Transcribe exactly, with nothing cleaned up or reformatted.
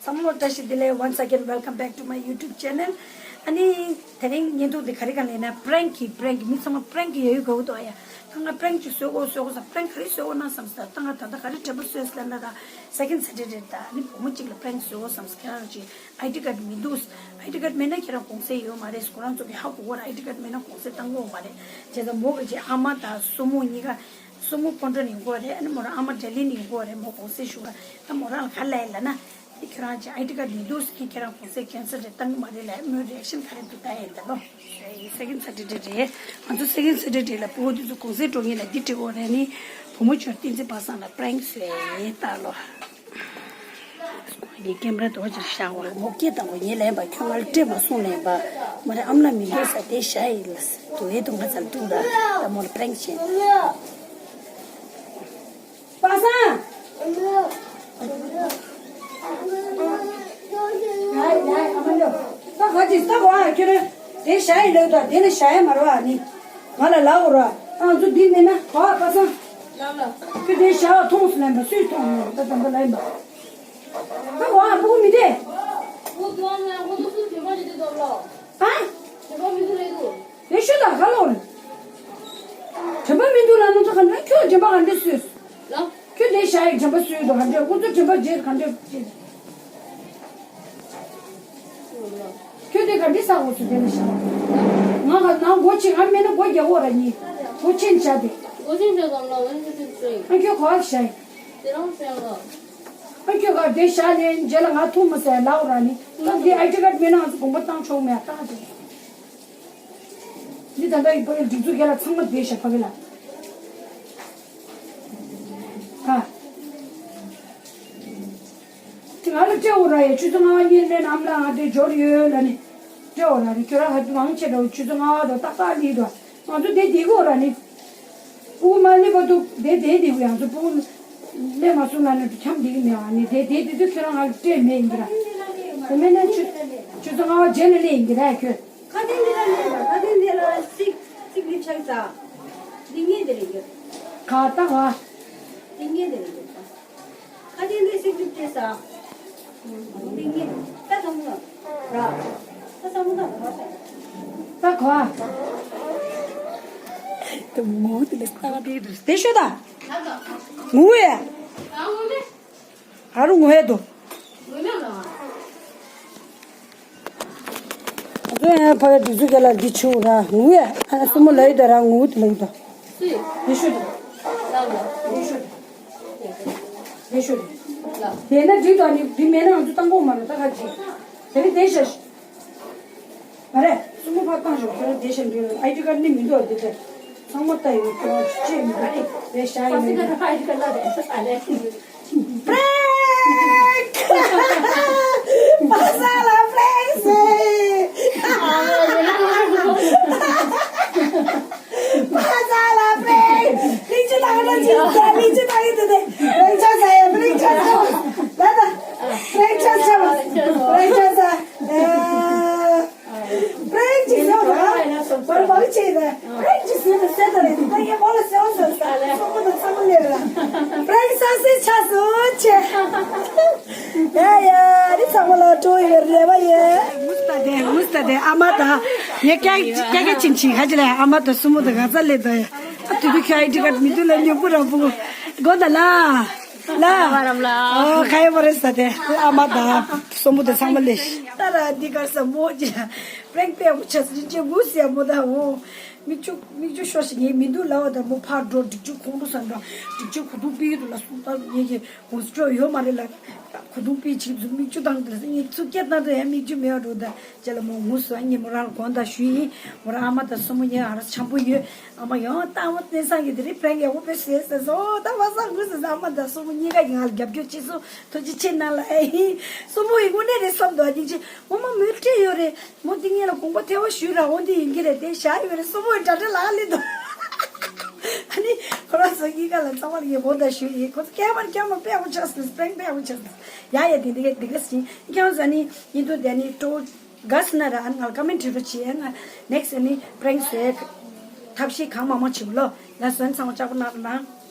ཚང་མ་བཀྲ་ཤིས་བདེ་ལེགས། Once again, welcome back to my YouTube channel. ཨ་ནི་དེ་རིང་བརྙན་ཐུང་འདི་ག་རེ་ག་ལབ་ན། པ་རེང་གི་པ་རེང་གི་མི་ཚང་མ་པ་རེང་གི་ཡོད་ཡོད་དགོས་འདུག་ཨ། ཡ་ད་ང་པ་རེང་ཅིག་བཟོ་དགོས་བཟོ་དགོས་ཟེར། པ་རེང་ག་རེ་བཟོ་དགོས་ན་བསམ་ཟེར། ད་ང་ད་ལྟ་ག་རེ་དྲན་པ་གསོས་ཟེར་ན། ད་second Saturday ད་ཨ་ནི་བུ་མོ་གཅིག་ལ་པ་རེང་བཟོ་དགོས་བསམ་ཟེར། ཁྱེད་རང་ཅིག་ཨའི་ཌི་ཀཌ་མི་འདུག་ཨའི་ཌི་ཀཌ་མེད་ན་ཁྱེད་རང་གུང་སེང་ཡོད་མ་རེད། ཁོ་རང་ཚོ་གི་ཧ་གོ་གོ་ར། ཨའི་ཌི་ཀཌ་མེད་ན་གུང་སེང་བཏང་གི་ཡོད་མ་རེད། བྱས་ཙང་མོ་གི་ཅིག་ཨ་མ་དང་སྲུ་མོ་གཉིས་ཀ། སྲུ་མོ་ཕོན་ཀྲོན་ཡིན་གོ་རེད། ཨ་ནི་མོ་རང་ཨ་མ་ཌེ་ལིན་ཡིན་གོ་རེད། མོ་གུང་སེང་ཞུ་བ། ད་མོ་རང་ལ་ག་ལབ་ཡིན་ལབ་ན། འདི་ཁྱེད་རང་ཅིག་ཨའི་ཌི་ཀཌ་མི་འདུག་ཟེར། ཁྱེད་རང་གུང་སེང་ཁེན་སལ་རེད། བཏང་གི་མ་རེད་ལབ། མོའི་རི་ཨེག་ཤན་ག་རེ་འདུག་ལྟ་ཡིན་ད་ལོ། སེ་ཀེན་ཌ་སེ་ཊར་ཌེ་རེད། ང་ཚོ་སེ་ཀེན་ཌ་སེ་ཊར་ཌེ་ལ་སྤུ་གུ་དེ་ཚོ་གུང་སེང་འགྲོ་མཁན་ལ་འདི་སྤྲད་དགོས་རེད། ནི་བུ་མོ་ཁྱོད་བསྟན་འཛིན་པ་སངས་ལ་པ་རེང་བཟོས་ཡིན་ད་ལོ། ངའི་ཀེམ་ར་དོ་ཅིག་བཞག་པ། མོ་སྐད་བཏང་བ་ངས་ལན་པ། ཁྱོད་ང་ལ་སྤྲད་མ་སོང་ལན་པ། མ་རེད། ཨ་མ་ལགས་མི་འདུག་ས་དེ་བཞག་ཡིན་ལ་ཟེར། དུ་ཨེ་དུ་ང་ཚར་འདུག་ད་ད་མོ་ལ་པ་རེང་བྱས། པ་སངས། ཡ་ཡ་ཨ་མ་ལོ། ད་ག་ཅིག་ལྟ་གོ་ཨ། ཁྱོད་རང་དེ་བཞག་ཡིན་ལབ་ད། དེ་ནི་བཞག་ཡ་མ་རེད་པ། ནི་ང་ལ་ལབ་དགོས་རེད་པ། ང་ཚོ་འདི་མེད་ན་གོ་ཨ། པ་སངས། ལགས་ལགས། ཁྱོད་དེ་བཞག་མཐོང་སོང་ལབ་པ། སུས་མཐོང་ཡོད། ད་དམ་པ་ལབ་ཡིན་པ། ད་གོ་ཨ། སྤུ་གུ་མི་བདེ། ཨ། དེ་ཤོད་ད། ག་ལོར། དྲན་པ་མི་འདུག་ལབ་ན་ད་ག་འདྲ། ཁྱོད་དྲན་པ་ག་འདྲ་སོས། ལགས། ཁྱོད་དེ་བཞག་ཡིན། དྲན་པ་སོས་འདུག་ག་འདྲ། ཁོ་ཚོ་དྲན་པ་རྗེས་ག་འདྲ་རྗེས། ཁྱོད་དེ་ག་འདྲ་ཟ་དགོས་སུ་དེ་ལ་བཞག་ང་ག་ནང་སྒོ་ཕྱེ། ང་མེད་ན་སྒོ་རྒྱག་དགོས་ར། ནི་སྒོ་ཕྱེ་བྱ་དེ། སྒོ་ཕྱེ་བྱ་དང་ལ་ཝན་ཅི་ཏུ་ཏྲི། ཨ་ཁྱོད་ག་བ་བཞག་ཡིན། དེ་རང་བཞག་ལ། ཨ་ཁྱོད་ག་དེ་བཞག་ནས་རྗེས་ལ་ང་ཐུག་མི་ཟེར་ལབ་ར། ནི་ད་དེ་ཨའི་ཌི་ཀཌ་མེད་ན་ང་ཚོ་དགོངས་པ་བཏང་ཆོག་མེད་ད་དེ། འདི་ད་ལྟ་ཡི་ཕ་གི་སྒྲིག་འཛུགས་རྒྱ་ལ་ཚང་མ་བསྡད་ཤག་ཕ་གི་ལ། ཨ། དེ་ང་ལ་སྤྲད་འོ་ར་ཡ། ཆུ་ཚོད་ལྔ་པ་གཉིས་མེད་ནམ་ལ་ང་དེ་འབྱོར་ཡོད་ལ་ནི། སྤྲད་འོ་ར་ནི། ཁྱོད་རང་ཧ་མང་ཆེ་འགྲོ། ཆུ་ཚོད་ལྔ་པ་དང་ཏག་ཏག་ལི་དོ། ང་ཚོ་དེ་བསྡད་གི་འོ་ར་ནི། ཨུ་མ་ལི་བ་དུ་དེ་བསྡད་དེ་གུ་ཡང་ཚོ་སྤུ་གུ་སླེབས་མ་སོང་ན་ནི་འཁྱམ་བསྡད་གི་མེད་པ། ནི་དེ་བསྡད་དེ་དུས་ཁྱོད་རང་ང་ལ་སྤྲད་མེད་ཡིན་གི་ར། དེ་མེད་ན་ཆུ་ཆུ་ཚོད་ལྔ་པ་རྗེས་ལ་སླེབས་ཡིན་གི་ར་ཁྱོད། ཁ་ཏོན་འདི་ལ་ལེན་པ། ཁ་ཏོན་འདི་ལ་སིག་སིག་ལིབ་ཆགས་ས། འདི་ངས་འདི་རེད་ཡོད། ག་ད་ག་འདི་ངས་འདི་རེད་ཡོད། ཁ་ཏོན་འདི་སིག་ལིབ་ཆགས་ས། འདི་ངས་ད་ཚང་མ་ར། ད་ཚང་མ་ད་ག་ད་ག་ད་ངུ་དེ་ལས་ད་དེ་དེ་ཤོད་ད། ངུ་ཡ། ཨ་རུ་ངུ་ཧེ་དོ། ང་ཚོ་ཡང་ཕ་གི་སྒྲིག་འཛུགས་རྒྱ་ལ་འདི་ཆུ་ར་ངུ་ཡ། ཨ་ན་སྲུ་མོ་ལ་ཡི་དོ་ར་ངུ་དེ་ལ་ཡི་དོ། ཡེ་ཤུ་དེ། ཡེ་ཤུ་དེ། ཡེ་ཤུ་དེ། དེ་ན་འགྲིག་དོ། ནི་འདི་མེད་ན་ང་ཚོ་བཏང་གོ་མ་རེད། ད་ག་ཅི། དེ་ནི་དེ་ཤ་ཤ། མ་རེད། སྲུ་མོ་ཕར་བཏང་ཤོག་ཁྱོད་རང་དེ་ཤ་འགྲིག་ལ། ཨའི་ཌི་ཀཌ་ནི་མི་འདུག་དེ་དེ། ཚང་མ་ལྟ་ཡོད། ཁྱོད་རང་ཅི་བྱེད་མི་འདུག་དེ་ཤ་ཡིན་མི་འདུག་ཨའི་ཌི་ཀཌ་ལ་དེ་ཤ་ལས། པ་རེང་། པ་སངས་ལ་པ་རེང་བཟོས། པ་སངས་ལ་པ་རེང་། ལིང་ཅི་ཏག་ན་ཅི་ཟ། ལིང་ཅི་ཏག་ཡིན་དེ་དེ། པ་རེང་ཆ་ཟ་ཡ། པ་རེང་ཆ་ཟ་བ། ལ་ད། པ་རེང་ཆ་ཟ་བ། པ་རེང་ཆ་ཟ། པ་རེང་ཅི་ཟེར་བ་དང་། བར་བར་ཅི་ཟེར། པ་རེང་ཅི་ཟེར་ན་ཟེར་ད་རེད། ད་ངས་མོ་ལ་ཟེར་བ་ཟེར་ཟ། སོག་པོ་དང་ཚང་མ་ལས་ར། པ་རེང་ས་སེ་ཆ་སོ་ཆེ། ཡ་ཡ། རི་ཚང་མ་ལ་སྤྲོ་ཡི་རེ་བ་ཡེ། ངུས་ད་དེ་ངུས་ད་དེ། ཨ་མ་དང་ངས་ཀྱག་ཀྱག་ཀྱག་ཕྱིན་ཕྱིན་ཁ་ཅི་ལ། ཨ་མ་དང་སྲུ་མོ་དང་ག་ཚ་ལེ་ད་ཡ། ཨ་དུ་དུ་ཁྱོད་ཨའི་ཌི་ཀཌ་མི་འདུག་ལ། ཉོ་པུ་ར་པུ་གོ་ད་ལ། ལ། ཨ་ཁ་ཡ་བ་རེ་ས་དེ། ཨ་མ་དང་སྲུ་མོ་དང་ཚང་མ་ལེ། ད་ར་འདི་གར་ས་མོ་ཅི་པ་རེང་པེ་མོ་ཆ་སི་ཅི་ངུས་ཡ་མོ་ད་འོ། མིག་ཆུ་མིག་ཆུ་ཤོར་ཞིག་ངས་མི་འདུག་ལབ་པ་དང་མོ་ཕར་འགྲོ། སྒྲིག་ཆུ་ཁོང་ཁྲོ་ཟ་འགྲོ། སྒྲིག་ཆུ་གོས་ཐུང་པི་འདུག་ལ་སུ་ད་ངས་ཀྱི་ངུ་སུ་ཅོ་ཡོད་མ་རེད་ལ། གོས་ཐུང་པི་ཆིག་སུ་མིག་ཆུ་བཏང་དུ་ལ་ངས་ཚུར་སྐད་བཏང་དུ་ཡང་མིག་ཆུ་མེད་པ་འགྲོ། ད་ཅེ་ལ་མོ་ངུ་སོང་། ངས་མོ་རང་ལ་དགོངས་དག་ཞུས་ཡིན། མོ་རང་ཨ་མ་དང་སྲུ་མོ་གཉིས་ང་རང་འཆམ་པོ་ཡོད། ཨ་མ་ཡང་ལྟ་བ་བསྟན་སང་གི་དེ་རིང་པ་རེང་ཡག་པོ་དཔེ་བཟོས་ཟེར་སོང་། ད་པ་སངས་ངུ་སོང་ཟེར། ཨ་མ་དང་སྲུ་མོ་གཉིས་ཀ་གིས་ང་ལ་རྒྱབ་སྐྱོར་བྱས་སོང་། ཐུགས་རྗེ་ཆེ་གནང་ལ་ཨེ་ཡིན། སྲུ་མོ་ཡི་དངོས་གནས་རེད་བསམ་འདུག་ཨ་ཅིག་ཅིག་ངོ་མ་མོས་སྤྲད་ཡོད་རེད། མོ་འདི་ངེད་ལ་དགོངས་པ་ཐལ་བ་ཞུས་ར། འོ་འདི་ཡིན་གྱི་རེད། དེ་བཞག་ཡོད་རེད། སྲུ་མོ་ཡི་དྲ་སྦྲེལ་ལ་ཨ་ལི་འདུག་ཨ་ནི་ཁོ་རང་ཚོ་གཉིས་ཀ་ལ་ཚང་མ་ལ་ངས་དགོངས་དག་ཞུས་ཡིན། ཁོ་ཚོ་སྐྱེས་པར་སྐྱེས་མ་དཔེ་ཡག་པོ་ཆགས་སོང་། པ་རེང་དཔེ་ཡག་པོ་ཆགས་སོང་། ཡ་ཡ་དེ་འདི་ག་འདི་ག་ཟིན་ཁྱེད་རང་ཚོ་ཨ་ནི་ཡིན་དུས་དེ་ནི་སྤྲོ་དགའ་སོང་ན་ར། ཨ་ནི་ང་ལ་ཀ་མེན་ཊི་བྲིས་རོགས་བྱེད། ང་ནེག་སི་ཊི་ཨ་ནི་པ་རེང་བཟོས་ཐབས་ཤེས་གང་མང་མང་བྱེད་གོ་ལོ། ལ་སོན་ཚང་མ་ལྕགས་པོ་ནག་ལང་།